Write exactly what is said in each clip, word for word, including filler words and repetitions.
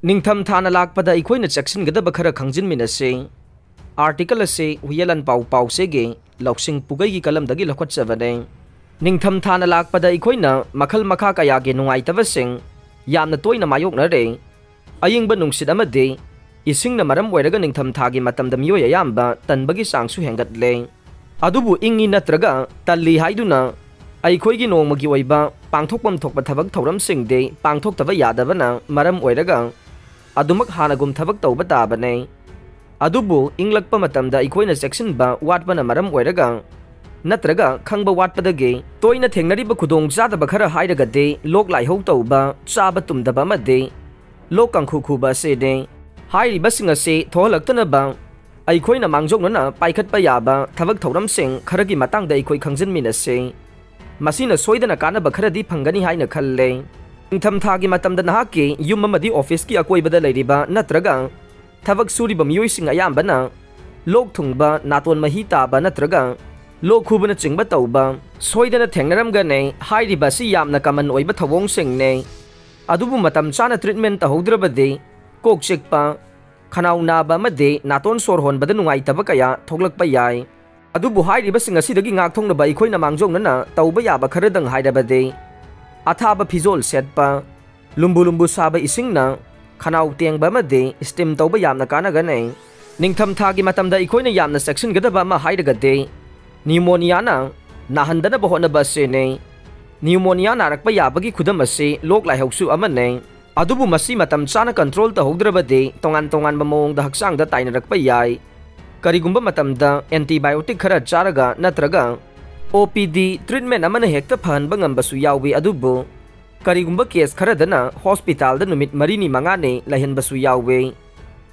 ꯅꯤꯡꯊꯝ ꯊꯥꯅ ꯂꯥꯛꯄꯗ ꯑꯩꯈꯣꯏꯅ ꯆꯦꯛꯁꯤꯟꯒꯗꯕ ꯈꯔ ꯈꯪꯖꯤꯟꯃꯤꯟꯅꯁꯤ꯫ ꯑꯥꯔꯇꯤꯀꯜ ꯑꯁꯤ ꯍꯨꯌꯦꯂꯟ ꯄꯥꯎ ꯄꯥꯎꯆꯦꯒꯤ ꯂꯧꯁꯤꯡ ꯄꯨꯒꯩꯒꯤ ꯀꯂꯝꯗꯒꯤ ꯂꯧꯈꯠꯆꯕꯅꯤ꯫ ꯅꯤꯡꯊꯝ ꯊꯥꯅ ꯂꯥꯛꯄꯗ ꯑꯩꯈꯣꯏꯅ ꯃꯈꯜ ꯃꯈꯥ ꯀꯌꯥꯒꯤ ꯅꯨꯡꯉꯥꯏꯇꯕꯁꯤꯡ ꯌꯥꯝꯅ ꯇꯣꯏꯅ ꯃꯥꯌꯣꯛꯅꯔꯦ꯫ ꯑꯌꯤꯡꯕ ꯅꯨꯡꯁꯤꯠ ꯑꯃꯗꯤ ꯏꯁꯤꯡꯅ ꯃꯔꯝ ꯑꯣꯏꯔꯒ ꯅꯤꯡꯊꯝ ꯊꯥꯒꯤ ꯃꯇꯝꯗ ꯃꯤꯑꯣꯏ ꯑꯌꯥꯝꯕ ꯇꯟꯕꯒꯤ ꯆꯥꯡꯁꯨ ꯍꯦꯟꯒꯠꯂꯦ꯫ ꯑꯗꯨꯕꯨ ꯏꯪꯉꯤ ꯅꯠꯇ꯭ꯔꯒ ꯇꯜꯂꯤ ꯍꯥꯏꯗꯨꯅ ꯑꯩꯈꯣꯏꯒꯤ ꯅꯣꯡꯃꯒꯤ ꯑꯣꯏꯕ ꯄꯥꯡꯊꯣꯛꯐꯝ ꯊꯣꯛꯄ ꯊꯕꯛ ꯊꯧꯔꯝꯁꯤꯡꯗꯤ ꯄꯥꯡꯊꯣꯛꯇꯕ ꯌꯥꯗꯕꯅ ꯃꯔꯝ ꯑꯣꯏꯔꯒ ꯑꯗꯨꯃꯛ ꯍꯥꯟꯅꯒꯨꯝ ꯊꯕꯛ ꯇꯧꯕ ꯇꯥꯕꯅꯤ꯫ ꯑꯗꯨꯕꯨ ꯏꯪꯂꯛꯄ ꯃꯇꯝꯗ ꯑꯩꯈꯣꯏꯅ ꯆꯦꯛꯁꯤꯟꯕ ꯋꯥꯠꯄꯅ ꯃꯔꯝ ꯑꯣꯏꯔꯒ ꯅꯠꯇ꯭ꯔꯒ ꯈꯪꯕ ꯋꯥꯠꯄꯗꯒꯤ ꯇꯣꯏꯅ ꯊꯦꯡꯅꯔꯤꯕ ꯈꯨꯗꯣꯡꯆꯥꯗꯕ ꯈꯔ ꯍꯥꯏꯔꯒꯗꯤ ꯂꯣꯛ ꯂꯥꯏꯍꯧ ꯇꯧꯕ, ꯆꯥꯕ ꯇꯨꯝꯗꯕ ꯑꯃꯗꯤ ꯂꯣꯛ ꯀꯥꯡꯈꯨ ꯈꯨꯕ ꯑꯁꯤꯅꯤ꯫ ꯍꯥꯏꯔꯤꯕꯁꯤꯡ ꯑꯁꯤ ꯊꯣꯛꯍꯜꯂꯛꯇꯅꯕ ꯑꯩꯈꯣꯏꯅ ꯃꯥꯡꯖꯧꯅꯅ ꯄꯥꯏꯈꯠꯄ ꯌꯥꯕ ꯊꯕꯛ ꯊꯧꯔꯝꯁꯤꯡ ꯈꯔꯒꯤ ꯃꯇꯥꯡꯗ ꯑꯩꯈꯣꯏ ꯈꯪꯖꯤꯟꯃꯤꯟꯅꯁꯤ꯫ ꯃꯁꯤꯅ ꯁꯣꯏꯗꯅ ꯀꯥꯟꯅꯕ ꯈꯔꯗꯤ ꯐꯪꯒꯅꯤ ꯍꯥꯏꯅ ꯈꯜꯂꯦ꯫ ꯅꯤꯡꯊꯝꯊꯥꯒꯤ ꯃꯇꯝꯗ ꯅꯍꯥꯛꯀꯤ ꯌꯨꯝ ꯑꯃꯗꯤ ꯑꯣꯐꯤꯁꯀꯤ ꯑꯀꯣꯏꯕꯗ ꯂꯩꯔꯤꯕ ꯅꯠꯇ꯭ꯔꯒ ꯊꯕꯛ ꯁꯨꯔꯤꯕ ꯃꯤꯑꯣꯏꯁꯤꯡ ꯑꯌꯥꯝꯕꯅ ꯂꯣꯛ ꯊꯨꯡꯕ, ꯅꯥꯇꯣꯟ ꯃꯍꯤ ꯇꯥꯕ ꯅꯠꯇ꯭ꯔꯒ ꯂꯣꯛ ꯈꯨꯕꯅꯆꯤꯡꯕ ꯇꯧꯕ ꯁꯣꯏꯗꯅ ꯊꯦꯡꯅꯔꯝꯒꯅꯤ꯫ ꯍꯥꯏꯔꯤꯕ ꯑꯁꯤ ꯌꯥꯝꯅ ꯀꯃꯟ ꯑꯣꯏꯕ ꯊꯧꯑꯣꯡꯁꯤꯡꯅꯤ꯫ ꯑꯗꯨꯕꯨ ꯃꯇꯝ ꯆꯥꯅ ꯇ꯭ꯔꯤꯠꯃꯦꯟ ꯇꯧꯍꯧꯗ꯭ꯔꯕꯗꯤ ꯀꯣꯛ ꯆꯤꯛꯄ, ꯈꯅꯥꯎ ꯅꯥꯕ ꯑꯃꯗꯤ ꯅꯥꯇꯣꯟ ꯁꯣꯔ ꯍꯣꯟꯕꯗ ꯅꯨꯡꯉꯥꯏꯇꯕ ꯀꯌꯥ ꯊꯣꯛꯂꯛꯄ ꯌꯥꯏ꯫ ꯑꯗꯨꯕꯨ ꯍꯥꯏꯔꯤꯕꯁꯤꯡ ꯑꯁꯤꯗꯒꯤ ꯉꯥꯛꯊꯣꯛꯅꯕ ꯑꯩꯈꯣꯏꯅ ꯃꯥꯡꯖꯧꯅꯅ ꯇꯧꯕ ꯌꯥꯕ ꯈꯔꯗꯪ ꯍꯥꯏꯔꯕꯗꯤ, ꯑꯊꯥꯕ ꯐꯤꯖꯣꯜ ꯁꯦꯠꯄ, ꯂꯨꯝꯕꯨ ꯂꯨꯝꯕꯨ ꯁꯥꯕ ꯏꯁꯤꯡꯅ ꯈꯅꯥꯎ ꯇꯦꯡꯕ ꯑꯃꯗꯤ ꯁ꯭ꯇꯤꯝ ꯇꯧꯕ ꯌꯥꯝꯅ ꯀꯥꯟꯅꯒꯅꯤ꯫ ꯅꯤꯡꯊꯝꯊꯥꯒꯤ ꯃꯇꯝꯗ ꯑꯩꯈꯣꯏꯅ ꯌꯥꯝꯅ ꯆꯦꯛꯁꯤꯟꯒꯗꯕ ꯑꯃ ꯍꯥꯏꯔꯒꯗꯤ ꯅ꯭ꯌꯨꯃꯣꯅꯤꯌꯥꯅ ꯅꯥꯍꯟꯗꯅꯕ ꯍꯣꯠꯅꯕ ꯑꯁꯤꯅꯤ꯫ ꯅ꯭ꯌꯨꯃꯣꯅꯤꯌꯥ ꯅꯥꯔꯛꯄ ꯌꯥꯕꯒꯤ ꯈꯨꯗꯝ ꯑꯁꯤ ꯂꯣꯛ ꯂꯥꯏꯍꯧꯁꯨ ꯑꯃꯅꯤ꯫ ꯑꯗꯨꯕꯨ ꯃꯁꯤ ꯃꯇꯝ ꯆꯥꯅ ꯀꯟꯇ꯭ꯔꯣꯜ ꯇꯧꯍꯧꯗ꯭ꯔꯕꯗꯤ ꯇꯣꯉꯥꯟ ꯇꯣꯉꯥꯟꯕ ꯃꯑꯣꯡꯗ ꯍꯛꯆꯥꯡꯗ ꯇꯥꯏꯅꯔꯛꯄ ꯌꯥꯏ꯫ ꯀꯔꯤꯒꯨꯝꯕ ꯃꯇꯝꯗ ꯑꯦꯟꯇꯤꯕꯥꯏꯑꯣꯇꯤꯛ ꯈꯔ ꯆꯥꯔꯒ ꯅꯠꯇ꯭ꯔꯒ ꯑꯣ ꯄꯤ ꯗꯤ ꯇ꯭ꯔꯤꯠꯃꯦꯟ ꯑꯃꯅ ꯍꯦꯛꯇ ꯐꯍꯟꯕ ꯉꯝꯕꯁꯨ ꯌꯥꯎꯏ, ꯑꯗꯨꯕꯨ ꯀꯔꯤꯒꯨꯝꯕ ꯀꯦꯁ ꯈꯔꯗꯅ ꯍꯣꯁꯄꯤꯇꯥꯜꯗ ꯅꯨꯃꯤꯠ ꯃꯔꯤꯅꯤ ꯃꯉꯥꯅꯤ ꯂꯩꯍꯟꯕꯁꯨ ꯌꯥꯎꯏ꯫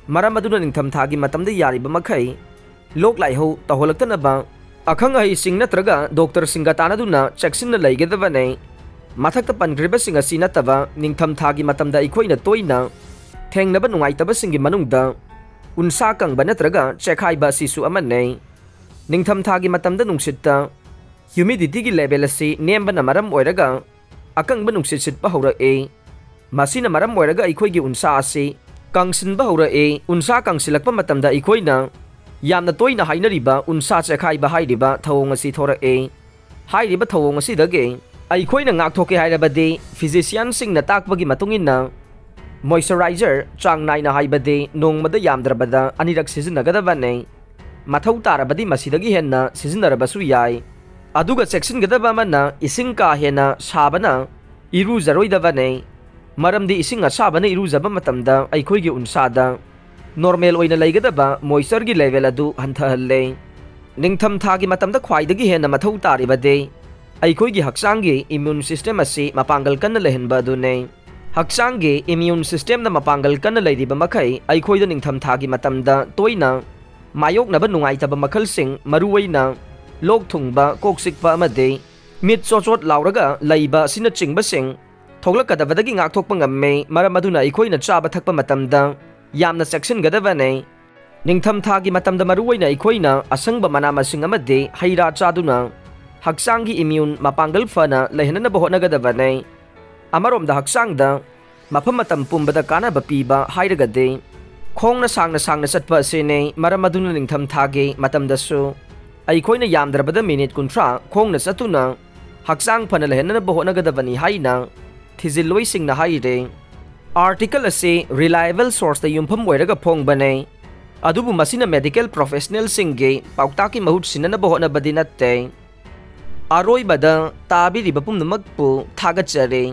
ꯃꯔꯝ ꯑꯗꯨꯅ ꯅꯤꯡꯊꯝꯊꯥꯒꯤ ꯃꯇꯝꯗ ꯌꯥꯔꯤꯕ ꯃꯈꯩ ꯂꯣꯛ ꯂꯥꯏꯍꯧ ꯇꯧꯍꯜꯂꯛꯇꯅꯕ ꯑꯈꯪ ꯑꯍꯩꯁꯤꯡ ꯅꯠꯇ꯭ꯔꯒ ꯗꯣꯛꯇꯔꯁꯤꯡꯒ ꯇꯥꯟꯅꯗꯨꯅ ꯆꯦꯛꯁꯤꯟꯅ ꯂꯩꯒꯗꯕꯅꯤ꯫ ꯃꯊꯛꯇ ꯄꯟꯈ꯭ꯔꯤꯕꯁꯤꯡ ꯑꯁꯤ ꯅꯠꯇꯕ ꯅꯤꯡꯊꯝꯊꯥꯒꯤ ꯃꯇꯝꯗ ꯑꯩꯈꯣꯏꯅ ꯇꯣꯏꯅ ꯊꯦꯡꯅꯕ ꯅꯨꯡꯉꯥꯏꯇꯕꯁꯤꯡꯒꯤ ꯃꯅꯨꯡꯗ ꯎꯟꯁꯥ ꯀꯪꯕ ꯅꯠꯇ꯭ꯔꯒ ꯆꯦꯛꯈꯥꯏꯕ ꯑꯁꯤꯁꯨ ꯑꯃꯅꯤ꯫ ꯅꯤꯡꯊꯝꯊꯥꯒꯤ ꯃꯇꯝꯗ ꯅꯨꯡꯁꯤꯠꯇ ꯍ꯭ꯌꯨꯃꯤꯗꯤꯇꯤꯒꯤ ꯂꯦꯚꯦꯜ ꯑꯁꯤ ꯅꯦꯝꯕꯅ ꯃꯔꯝ ꯑꯣꯏꯔꯒ ꯑꯀꯪꯕ ꯅꯨꯡꯁꯤꯠ ꯁꯤꯠꯄ ꯍꯧꯔꯛꯏ꯫ ꯃꯁꯤꯅ ꯃꯔꯝ ꯑꯣꯏꯔꯒ ꯑꯩꯈꯣꯏꯒꯤ ꯎꯟꯁꯥ ꯑꯁꯤ ꯀꯪꯁꯤꯟꯕ ꯍꯧꯔꯛꯏ꯫ ꯎꯟꯁꯥ ꯀꯪꯁꯤꯜꯂꯛꯄ ꯃꯇꯝꯗ ꯑꯩꯈꯣꯏꯅ ꯌꯥꯝꯅ ꯇꯣꯏꯅ ꯍꯥꯏꯅꯔꯤꯕ ꯎꯟꯁꯥ ꯆꯦꯈꯥꯏꯕ ꯍꯥꯏꯔꯤꯕ ꯊꯧꯑꯣꯡ ꯑꯁꯤ ꯊꯣꯔꯛꯏ꯫ ꯍꯥꯏꯔꯤꯕ ꯊꯧꯑꯣꯡ ꯑꯁꯤꯗꯒꯤ ꯑꯩꯈꯣꯏꯅ ꯉꯥꯛꯊꯣꯛꯀꯦ ꯍꯥꯏꯔꯕꯗꯤ, ꯐꯤꯖꯤꯁꯤꯌꯥꯟꯁꯤꯡꯅ ꯇꯥꯛꯄꯒꯤ ꯃꯇꯨꯡ ꯏꯟꯅ, ꯃꯣꯏꯆꯔꯥꯏꯖꯔ ꯆꯥꯡ ꯅꯥꯏꯅ ꯍꯥꯏꯕꯗꯤ ꯅꯣꯡꯃꯗ ꯌꯥꯝꯗ꯭ꯔꯕꯗ ꯑꯅꯤꯔꯛ ꯁꯤꯖꯤꯟꯅꯒꯗꯕꯅꯤ꯫ ꯃꯊꯧ ꯇꯥꯔꯕꯗꯤ ꯃꯁꯤꯗꯒꯤ ꯍꯦꯟꯅ ꯁꯤꯖꯤꯟꯅꯔꯕꯁꯨ ꯌꯥꯏ꯫ ꯑꯗꯨꯒ ꯆꯦꯛꯁꯤꯟꯒꯗꯕ ꯑꯃꯅ, ꯏꯁꯤꯡ ꯀꯥ ꯍꯦꯟꯅ ꯁꯥꯕꯅ ꯏꯔꯨꯖꯔꯣꯏꯗꯕꯅꯤ꯫ ꯃꯔꯝꯗꯤ ꯏꯁꯤꯡ ꯑꯁꯥꯕꯅ ꯏꯔꯨꯖꯕ ꯃꯇꯝꯗ ꯑꯩꯈꯣꯏꯒꯤ ꯎꯟꯁꯥꯗ ꯅꯣꯔꯃꯦꯜ ꯑꯣꯏꯅ ꯂꯩꯒꯗꯕ ꯃꯣꯏꯆꯔꯒꯤ ꯂꯦꯚꯦꯜ ꯑꯗꯨ ꯍꯟꯊꯍꯜꯂꯦ꯫ ꯅꯤꯡꯊꯝꯊꯥꯒꯤ ꯃꯇꯝꯗ ꯈ꯭ꯋꯥꯏꯗꯒꯤ ꯍꯦꯟꯅ ꯃꯊꯧ ꯇꯥꯔꯤꯕꯗꯤ ꯑꯩꯈꯣꯏꯒꯤ ꯍꯛꯆꯥꯡꯒꯤ ꯏꯃ꯭ꯌꯨꯟ ꯁꯤꯁꯇꯦꯝ ꯑꯁꯤ ꯃꯄꯥꯡꯒꯜ ꯀꯟꯅ ꯂꯩꯍꯟꯕ ꯑꯗꯨꯅꯤ꯫ ꯍꯛꯆꯥꯡꯒꯤ ꯏꯃ꯭ꯌꯨꯟ ꯁꯤꯁꯇꯦꯝꯅ ꯃꯄꯥꯡꯒꯜ ꯀꯟꯅ ꯂꯩꯔꯤꯕ ꯃꯈꯩ, ꯑꯩꯈꯣꯏꯗ ꯅꯤꯡꯊꯝꯊꯥꯒꯤ ꯃꯇꯝꯗ ꯇꯣꯏꯅ ꯃꯥꯌꯣꯛꯅꯕ ꯅꯨꯡꯉꯥꯏꯇꯕ ꯃꯈꯜꯁꯤꯡ, ꯃꯔꯨꯑꯣꯏꯅ ꯂꯣꯛ ꯊꯨꯡꯕ, ꯀꯣꯛ ꯆꯤꯛꯄ ꯑꯃꯗꯤ ꯃꯤꯠ ꯆꯣꯠ ꯆꯣꯠ ꯂꯥꯎꯔꯒ ꯂꯩꯕ ꯑꯁꯤꯅꯆꯤꯡꯕꯁꯤꯡ ꯊꯣꯛꯂꯛꯀꯗꯕꯗꯒꯤ ꯉꯥꯛꯊꯣꯛꯄ ꯉꯝꯃꯤ꯫ ꯃꯔꯝ ꯑꯗꯨꯅ ꯑꯩꯈꯣꯏꯅ ꯆꯥꯕ ꯊꯛꯄ ꯃꯇꯝꯗ ꯌꯥꯝꯅ ꯆꯦꯛꯁꯤꯟꯒꯗꯕꯅꯤ꯫ ꯅꯤꯡꯊꯝꯊꯥꯒꯤ ꯃꯇꯝꯗ ꯃꯔꯨꯑꯣꯏꯅ ꯑꯩꯈꯣꯏꯅ ꯑꯁꯪꯕ ꯃꯅꯥ ꯃꯁꯤꯡ ꯑꯃꯗꯤ ꯍꯩ ꯔꯥ ꯆꯥꯗꯨꯅ ꯍꯛꯆꯥꯡꯒꯤ ꯏꯃ꯭ꯌꯨꯟ ꯃꯄꯥꯡꯒꯜ ꯐꯅ ꯂꯩꯍꯟꯅꯕ ꯍꯣꯠꯅꯒꯗꯕꯅꯤ꯫ ꯑꯃꯔꯣꯝꯗ ꯍꯛꯆꯥꯡꯗ ꯃꯐꯝ ꯃꯇꯝ ꯄꯨꯝꯕꯗ ꯀꯥꯟꯅꯕ ꯄꯤꯕ ꯍꯥꯏꯔꯒꯗꯤ ꯈꯣꯡꯅ ꯁꯥꯡꯅ ꯁꯥꯡꯅ ꯆꯠꯄ ꯑꯁꯤꯅꯤ꯫ ꯃꯔꯝ ꯑꯗꯨꯅ ꯅꯤꯡꯊꯝꯊꯥꯒꯤ ꯃꯇꯝꯗꯁꯨ ꯑꯩꯈꯣꯏꯅ ꯌꯥꯝꯗ꯭ꯔꯕꯗ ꯃꯤꯅꯤꯠ ꯀꯨꯟꯊ꯭ꯔꯥ ꯈꯣꯡꯅ ꯆꯠꯇꯨꯅ ꯍꯛꯆꯥꯡ ꯐꯅ ꯂꯩꯍꯟꯅꯕ ꯍꯣꯠꯅꯒꯗꯕꯅꯤ ꯍꯥꯏꯅ ꯊꯤꯖꯤꯜꯂꯣꯏꯁꯤꯡꯅ ꯍꯥꯏꯔꯤ꯫ ꯑꯥꯔꯇꯤꯀꯜ ꯑꯁꯤ ꯔꯤꯂꯥꯏꯑꯦꯕꯜ ꯁꯣꯔꯁꯇ ꯌꯨꯝꯐꯝ ꯑꯣꯏꯔꯒ ꯐꯣꯡꯕꯅꯤ, ꯑꯗꯨꯕꯨ ꯃꯁꯤꯅ ꯃꯦꯗꯤꯀꯦꯜ ꯄ꯭ꯔꯣꯐꯦꯁꯅꯦꯜꯁꯤꯡꯒꯤ ꯄꯥꯎꯇꯥꯛꯀꯤ ꯃꯍꯨꯠ ꯁꯤꯟꯅꯅꯕ ꯍꯣꯠꯅꯕꯗꯤ ꯅꯠꯇꯦ꯫ ꯑꯔꯣꯏꯕꯗ ꯇꯥꯕꯤꯔꯤꯕ ꯄꯨꯝꯅꯃꯛꯄꯨ ꯊꯥꯒꯠꯆꯔꯤ꯫